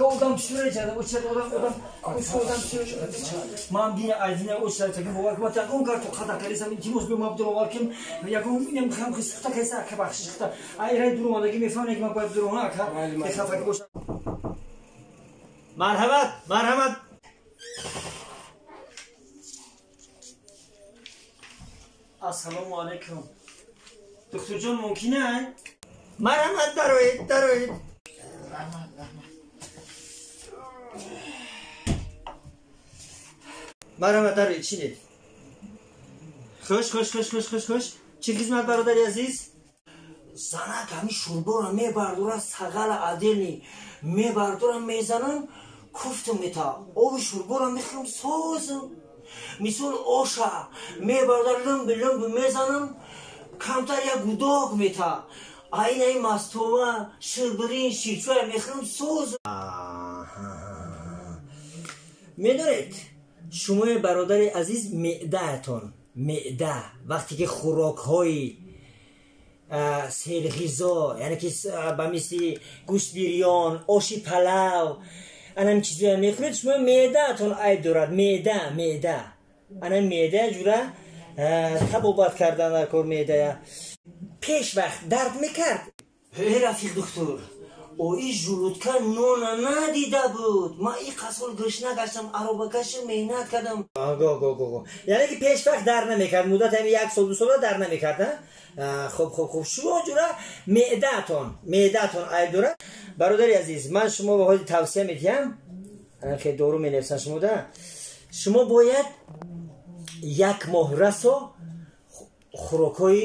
Ака одам чӣ чада оча одам одам одам ман бина айдина оча таки бовар кун та он карту қада калисам илтимос бе ман бовар кун ягон инам хам хисухта кайса ака бахшиш хта ай рай дуромадаги мефаҳмам ки ман бояд дурона ака бехафаки боша. Марҳамат, марҳамат. Ассалому алайкум. Духтурҷон, мумкин аст? Марҳамат, дароед, дароед. Раҳмат, раҳмат. Марҳамат, дароед, чинед. Хуш, хуш, хуш, хуш, хуш, хуш. Чӣ хизмат, бародари азиз? Занак ҳамин шӯрборо мебардора, сағала аделни мебардорам, мезанам, куфтум мета. Оби шӯрборо мехӯрам, созам. Мисол оша мебардор, лумби лумби мезанам, камтар як гудок мета. Айнаи мастова, ширбирин, ширчӯя мехӯрам, созам. Медонед, шумои бародари азиз, меъдаатон, меъда вақте ки хӯрокҳои серғизо, яъне ки ба мисли гӯшт бирён, оши палав, анам чизоя мехӯред, шумо меъдаатон айб дорад. Меъда, меъда, ана меъда ҷура табобат кардан дар кор. Меъдая пеш вақт дард мекард? Э, рафиқ духтур, ои желудка нона надида буд. Ман и қасол гурусна гаштам, аробакаши меҳнат кардам. Го го го го. Яъне ки пеш вақт дард намекард, муддати ҳами як сол, 2 сола дард намекард, а? Хуб, хуб, хуб. Шумо ҷура меъдаатон, меъдаатон айб дорад. Бародари азиз, ман шумо ба ҳоли тавсия медиҳам, хе дору менависам шумода. Шумо бояд як моҳ расо хӯрокҳои,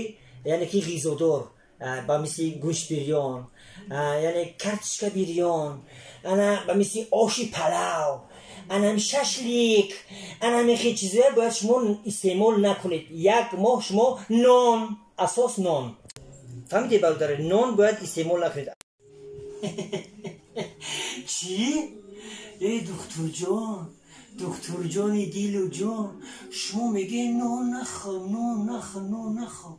яъне ки ғизодор, ба мисли гӯшт бирён, яъне картошка бирён, ана ба мисли оши палав, анам шашлик, анам хе чизоя бояд шумо истеъмол накунед. Як моҳ шумо нон, асос нон, фаҳмидед, бародаре, нон бояд истеъмол накунед. Чӣ? Э, духтурҷон, духтурҷони дилу ҷон, шумо мегӯед нон нахӯр, нон нахӯр, нон нахӯр.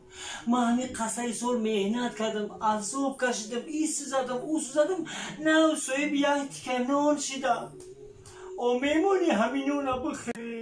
Ман ҳамин қасаи сол меҳнат кардам, азоб кашидам, ис задам, ус задам, нав соҳиби як тика нон шидам. О, мемонӣ ҳамин нона бихӯрӣ?